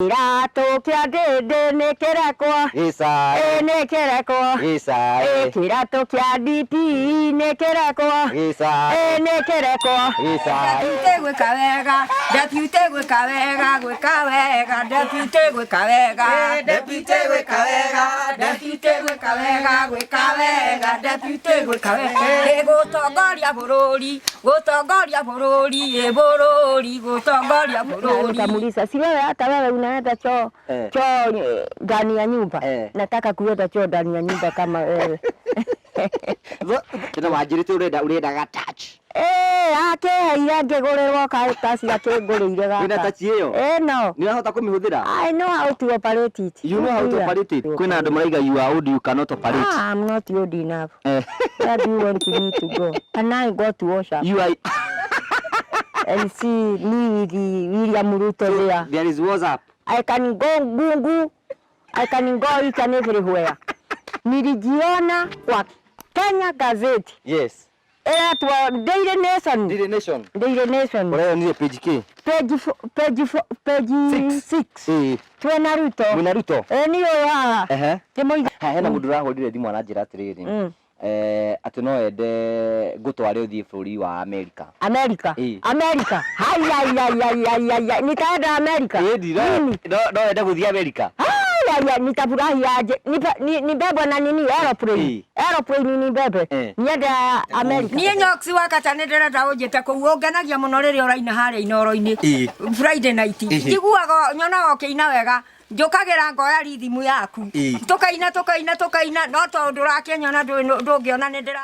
Kĩratũ kĩa ndĩndĩ nĩ kĩrekwo. Gĩcaĩ. Ĩ nĩ kĩrekwo. Gĩcaĩ. Ĩ kĩratũ kĩa DP nĩ kĩrekwo. Gĩcaĩ. Ĩ nĩ kĩrekwo. Gĩcaĩ. Deputy gwĩka wega, deputy gwĩka wega, gwĩka wega, deputy gwĩka wega. Deputy gwĩka wega, deputy gwĩka wega, gwĩka wega, deputy gwĩka wega. Ĩ gũtongoria bũrũri, gũtongoria bũrũri, ĩ bũrũri, gũtongoria bũrũri. Nikamuuliza, si wewe hata wewe unaenda choo Eh. choo ndani ya nyumba? Eh. Nataka kuenda choo ndani ya nyumba kama wewe. Tena wanjĩrĩte ũrenda ũrendaga touch. Eh, akĩheire ngĩgũrĩrwo kaci akĩngũrĩire gaka. Wĩna touch ĩyo? Eh, no. Nĩ ũrahota kũmĩhũthĩra? I know how to operate it. You know how to Yeah. operate it. Kwĩna andũ maraiga you are old you cannot operate. Ah, I'm not old enough. Eh. Where do you want me to go? And I go to wash up You are and see me with the William Ruto there. There is WhatsApp. I can go Ngungu, I can go each and everywhere. Nilijiona kwa Kenya Gazette Yes. ĩretwo Daily Nation. Daily Nation. Daily Nation. Ũreyonire page K. Page page page Six. 6. Ĩĩ. Twĩna Ruto. Mwĩna Ruto. Ĩ niĩ ũyũ haha. Ehe. Kĩmũiga. Ha hena mũndũ ũrahũrire thimũ aranjĩra atĩrĩrĩ. Eh, atĩ no ende ngũtware ũthiĩ bũrũri wa Amerika. Amerika. Ĩ. Amerika. Haya ya ya ya ya ya. Nitaenda Amerika. Ĩĩ, no Mimi. no no ende gũthiĩ Amerika. Haya ya nitafurahi aje. Nibebwe na nini aeroplane. Ĩ. Aeroplane nibebe. Eh. Niende Amerika. Niĩ nyoksi wa kata nĩ ndĩrenda ũnjĩte kũu ũngenagia mũno rĩrĩa ũraina harĩa inoro-inĩ Ĩ. Friday night Ĩhĩ. njiguaga nyonaga ũkĩina wega njũkagĩra ngoya rithimu yaku Ĩ. tũkaina tũkaina tũkaina no tondũ ndũrakĩnyona ndũngĩona nĩ ndĩra